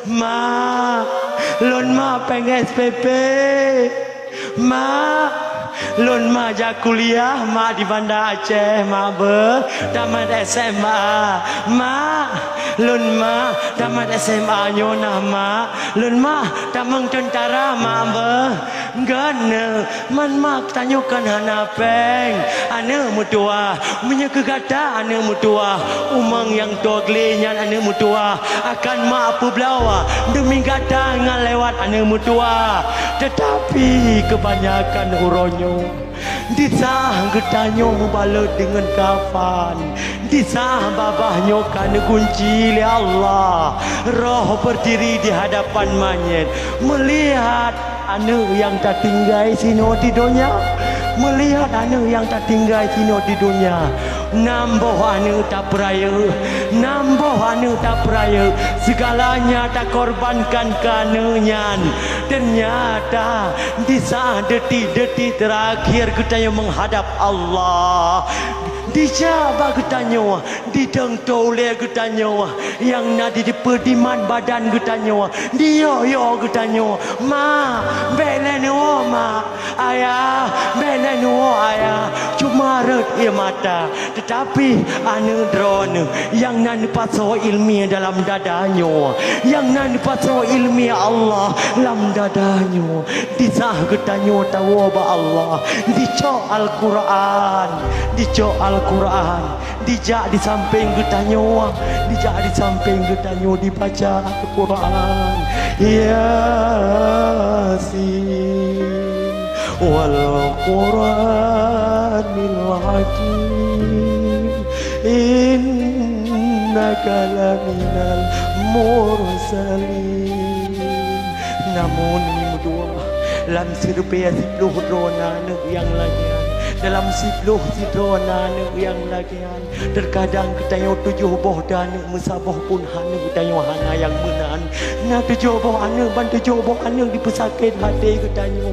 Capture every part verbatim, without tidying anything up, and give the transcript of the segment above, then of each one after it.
Mak, lôn mak péng S P P. Mak, lôn mak jak kuliah, mak, di Banda Aceh, mak beuh, tamat S M A. Mak, lôn mak tamat S M A nyoe na, mak, lôn mak tamong teuntara, mak beuh. Geutanyoe, man mak tanyoe kan hana péng. Aneuk meutuwah, meunyoe keu gata aneuk meutuwah, umong nyang toe glé nyan aneuk meutuwah, akan mak peubloe deumi gata ngon lewat aneuk meutuwah. Teutapi keubanyakan uroe nyoe, di saat geutanyoe meubalot deungon kafan, di saat babah nyoe ka neugunci lé Allah, roh berdiri di hadapan manyét, meulihat aneuk nyang tatinggai sinoe di donya, meulihat aneuk nyang tatinggai sinoe di donya. Nam boh aneuk tapeurayeuk, nam boh aneuk tapeurayeuk, segalanya takorbankan keu aneuk nyan. Teunyata di saat detik-detik teurakhir geutanyoe meuhadab Allah, dijak bak geutanyoe, didong toe ulée geutanyoe, nyang na di dipeudiman badan geutanyoe, diyok-yok geutanyoe, "Mak, bék lé neuwoe, Mak! Ayah, bék lé neuwoe, Ayah!" Cuma rhot ié mata. Teutapi aneuk droeneuh nyang na neupasoe iéleumé dalam dada nyoe, nyang na neupasoe iéleumé Allah lam dada nyoe, di saat geutanyoe tawoe bak Allah, dicok Al-Qur'an, dicok Al-Qur'an. Dijak di sampéng geutanyoe, dijak di sampéng geutanyoe dibaca Al-Qur'an. Yasin, wal Qur'anil hakim, innaka laminal mursalin. Namun, meudoa, lam siribée siploh droe na aneuk nyang lagée nyan, dalam siploh sidroe na aneuk nyang lagée nyan. Teukadang geutanyoe tujoh boh taneuk, meusaboh pun aneuk geutanyoe hana nyang meunan. Na tujoh boh aneuk, ban tujoh boh aneuk dipeusakét até geutanyoe.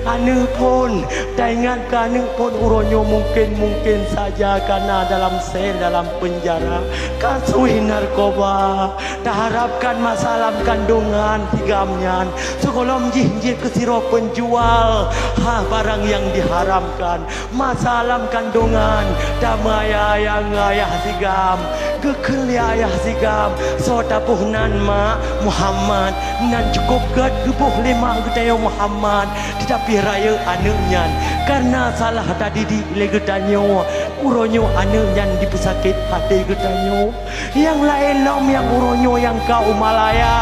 Aneuk phon, taingat keu aneuk phon uroe nyoe mungken-mungken saja ka na dalam sel, dalam peunjara, ka suhi narkoba. Taharapkan masa lam kandongan sigam nyan, sigohlom jih jeuet keu sidroe peunjual, ha, barang nyang diharamkan. Masa lam kandongan, tameuayah-ayah ngon ayah sigam, geukheun lé ayah sigam, "Soe taboh nan, Mak?" "Muhammad." Nan cukôp gét geuboh lé mak geutanyoe Muhammad, teutapi rayeuk aneuk nyan kareuna salah tadidik lé geutanyoe. Uroe nyoe aneuk nyan dipeusakét até geutanyoe. Nyang laén lom nyang uroe nyoe nyang ka u Malaya.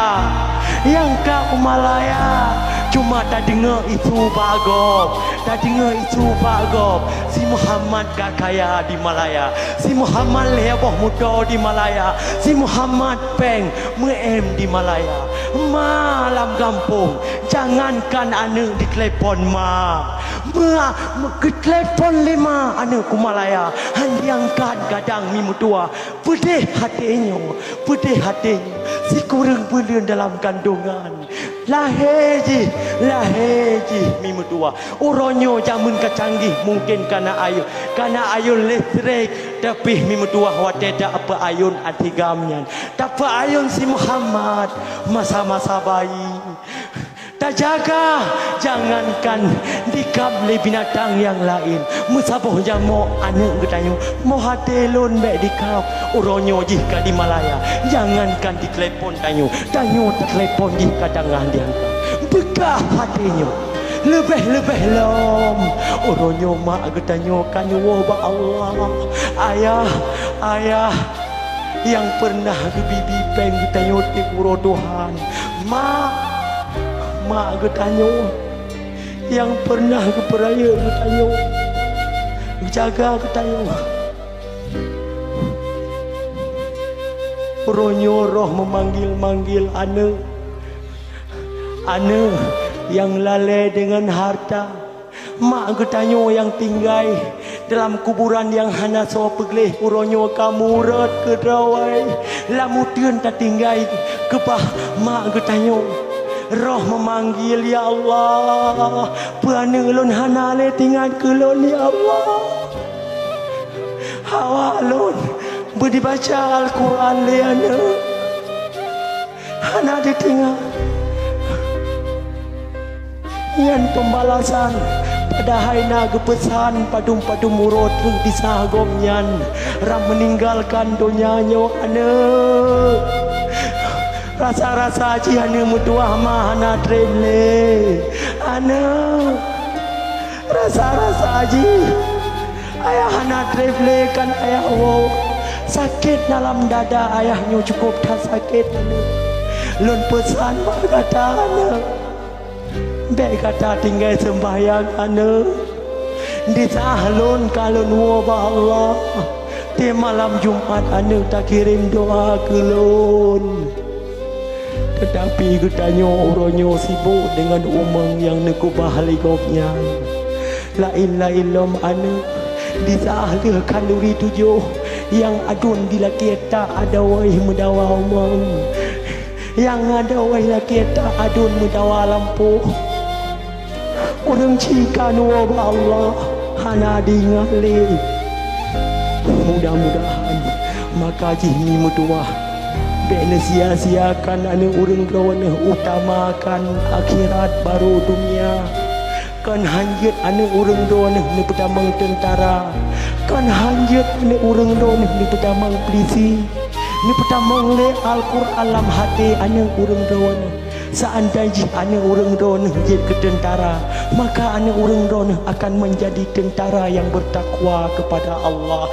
Nyang ka u Malaya, cuma tadeungoe isu bak gob, tadeungoe isu bak gob, si Muhammad ka kaya di Malaya, si Muhammad lhée boh moto di Malaya, si Muhammad péng meu-M di Malaya. Ma lam gampông, jangankan aneuk ditelepon ma, ma, ma, geuteulepon lé ma aneuk u Malaya, han diangkat gadang mi meutuwah. Peudeh até nyoe, peudeh até nyoe, sikureueng buleuen dalam kandongan. Lahé jih, lahé jih mi meutuwah. Uroe nyoe jameun ka canggih, mungken ka na ayôn, ka na ayôn listrik, tapi mi meutuwah watée tapeuayôn até gam nyan, tapeuayôn si Muhammad masa-masa bayi. Tajaga, jangankan dikab lé binatang nyang laén, meusaboh jamok aneuk geutanyoe, moh até lôn bék dikab. Uroe nyoe jih ka di Malaya, jangankan ditelepon tanyoe, tanyoe teutelepon jih kadang hana diangkat. Beukah até nyoe, leubeh-leubeh lom uroe nyoe mak geutanyoe ka neuwoe bak Allah. Ayah, ayah, nyang peureunah geubi-bi péng geutanyoe tiep uroe tuha. Mak, mak geutanyoe nyang peureunah geupeurayeuk geutanyoe, geujaga geutanyoe. Uroe nyoe roh meumanggil-manggil aneuk, aneuk nyang lalée deungon hareuta. Mak geutanyoe nyang tinggai dalam kuburan nyang hana soe peugleh uroe nyoe ka murot keudroe. Lam uteuen tatinggai keubah mak geutanyoe. Roh meumanggil, "Ya Allah, peue aneuk lôn hana lé teuingat keu lôn, ya Allah? Hawa lôn beudibaca Al-Qur'an lé aneuk." Hana ditinggai. Nyan pembalasan, padahai na geupeusan padum-padum uroe treuk disah gobnyan rab meninggalkan donya nyoe, aneuk. Rasa-rasa jih aneuk meutuwah ma hana treb lé, aneuk. Rasa-rasa jih ayah hana treb lé kan ayah woe. Sakét dalam dada ayah nyoe cukup that sakét, aneuk. Lôn peusan bak gata, aneuk. Bék gata tinggai seumbahyang, aneuk. Di saah lôn ka lôn woe bak Allah, tiep malam Jumat aneuk takirém doa keu lôn. Teutapi geutanyoe uroe nyoe sibok deungon umong nyang neukeubah lé gobnyan. Laén-laén lom aneuk, di saah lheueh khanduri tujoh, nyang aduen dilakée tak adoe meudawa umong. Nyang adoe lakée tak aduen meudawa lampôh. Ureuëng chik ka neuwoe bak Allah hana diingat lé. Mudah-mudahan maka jih mi meutuwah bék neusia-siakan aneuk ureuëng droeneueh, utamakan akhirat barô dunia. Kon han jeuet aneuk ureuëng droeneueh neupeutamong teuntara. Kon han jeuet aneuk ureuëng droeneueh neupeutamong peulisi. Neupeutamong lé Al-Qur'an lam até aneuk ureuëng droeneueh. Seandai jih aneuk ureuëng droeneueh jeuet keu teuntara, maka aneuk ureuëng droeneueh akan menjadi teuntara nyang beutakwa keupada Allah.